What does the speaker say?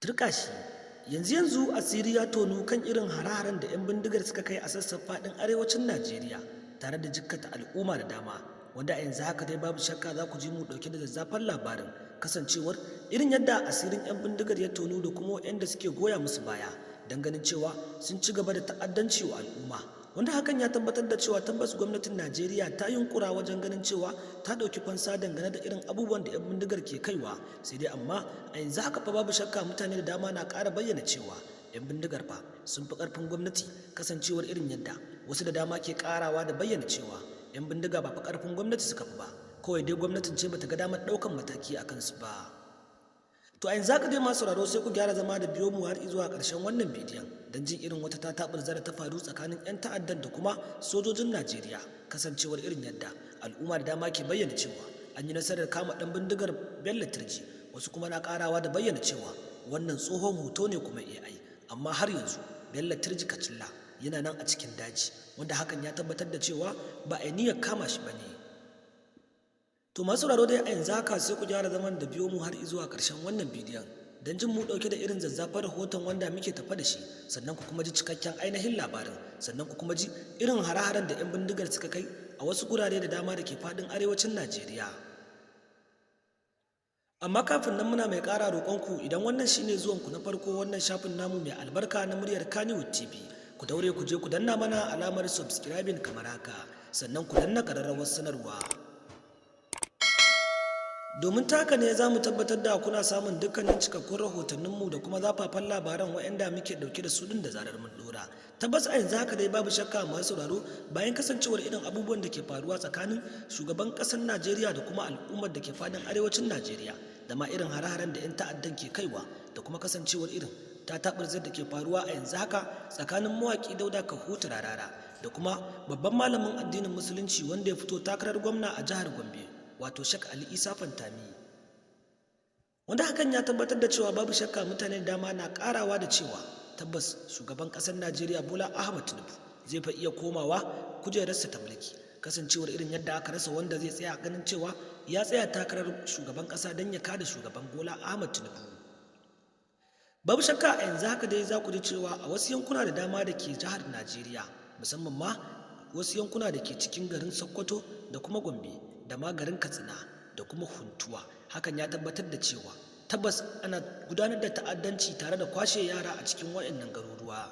Turƙashi, yanzu yanzu asiri ya tonu kan irin hare-haren da 'yan bindigar suka kai a sassan faɗin arewacin Najeriya tare da jikkata al'umma da dama, wanda a yanzu haka dai babu shakka za ku ji mu ɗauke da zazzafan labarin, kasancewar irin yadda asirin 'yan bindigar ya tonu da kuma waɗanda suke goya musu baya don ganin cewa sun ci gaba da ta'addanci wa al'umma, wanda hakan ya tabbatar da cewa tabbas gwamnatin Najeriya ta yunkura wajen ganin cewa ta ɗauki fansa dangane da irin abubuwan da 'yan bindigar ke kaiwa. Sai dai amma a yanzu haka fa babu shakka mutane da dama na ƙara bayyana cewa 'yan bindigar fa sun fi ƙarfin gwamnati, kasancewar irin yadda wasu da dama ke ƙarawa da bayyana cewa 'yan bindiga ba fa ƙarfin gwamnati suka fi ba, kawai dai gwamnatin ce bata ga damar ɗaukan mataki a kansu ba. To a yanzu haka dai, masu sauraro, sai ku gyara zama da biyo mu har zuwa ƙarshen wannan bidiyon don jin irin wata tataɓurzar da ta faru tsakanin 'yan ta'addan da kuma sojojin Najeriya, kasancewar irin yadda al'umma da dama ke bayyana cewa an yi nasarar kama ɗan bindigar Bello Turji. Wasu kuma na ƙarawa da bayyana cewa wannan tsohon hoto ne kuma AI, amma har yanzu Bello Turji Kacilla yana nan a cikin daji, wanda hakan ya tabbatar da cewa ba a yi niyyar kama shi ba ne. To masu sauraro dai, a yanzu haka sai ku gyara zaman da biyo mu har zuwa ƙarshen wannan bidiyon don jin mu ɗauke da irin zazzafan rahoton wanda muke tafa da shi, sannan ku kuma ji cikakken ainihin labarin, sannan ku kuma ji irin hare-haren da 'yan bindigar suka kai a wasu gurare da dama da ke faɗin arewacin Najeriya. Amma kafin nan, muna mai ƙara roƙonku, idan wannan shine zuwanku na farko wannan shafin namu mai albarka na Muryar Kannywood TV, ku daure ku je ku danna mana alamar subscribing kamar haka, sannan ku danna ƙararrawar sanarwa. Domin ta haka ne za mu tabbatar da kuna samun dukkanin cikakkun rahotanninmu da kuma zafafan labaran waɗanda muke ɗauke da su ɗin da zarar mun ɗora. Tabbas a yanzu haka dai babu shakka, masu sauraro, bayan kasancewar irin abubuwan da ke faruwa tsakanin shugaban ƙasar Najeriya da kuma al'ummar da ke faɗin arewacin Najeriya, da ma irin hare-haren da 'yan ta'addan ke kaiwa, da kuma kasancewar irin tataɓurzar da ke faruwa a yanzu haka tsakanin mawaƙi Dauda Kahutu Rarara da kuma babban malamin addinin Musulunci wanda ya fito takarar gwamna a jihar Gombe, wato Sheikh Ali Isa Pantami, wanda hakan ya tabbatar da cewa babu shakka mutane da dama na karawa da cewa tabbas shugaban ƙasar Najeriya Bola Ahmad Tinubu zai fa iya komawa kujerarsa ta mulki, kasancewar irin yadda aka rasa wanda zai tsaya ganin cewa ya tsaya takarar shugaban ƙasa don ya kada shugaban Bola Ahmad Tinubu. Babu shakka a yanzu haka dai za ku ji cewa a wasu yankuna da dama da ke jihar Najeriya, musamman ma wasu yankuna da ke cikin garin Sokoto da kuma Gombe da ma garin Katsina da kuma Funtuwa, hakan ya tabbatar da cewa tabbas ana gudanar da ta'addanci tare da kwashe yara a cikin waɗannan garuruwa.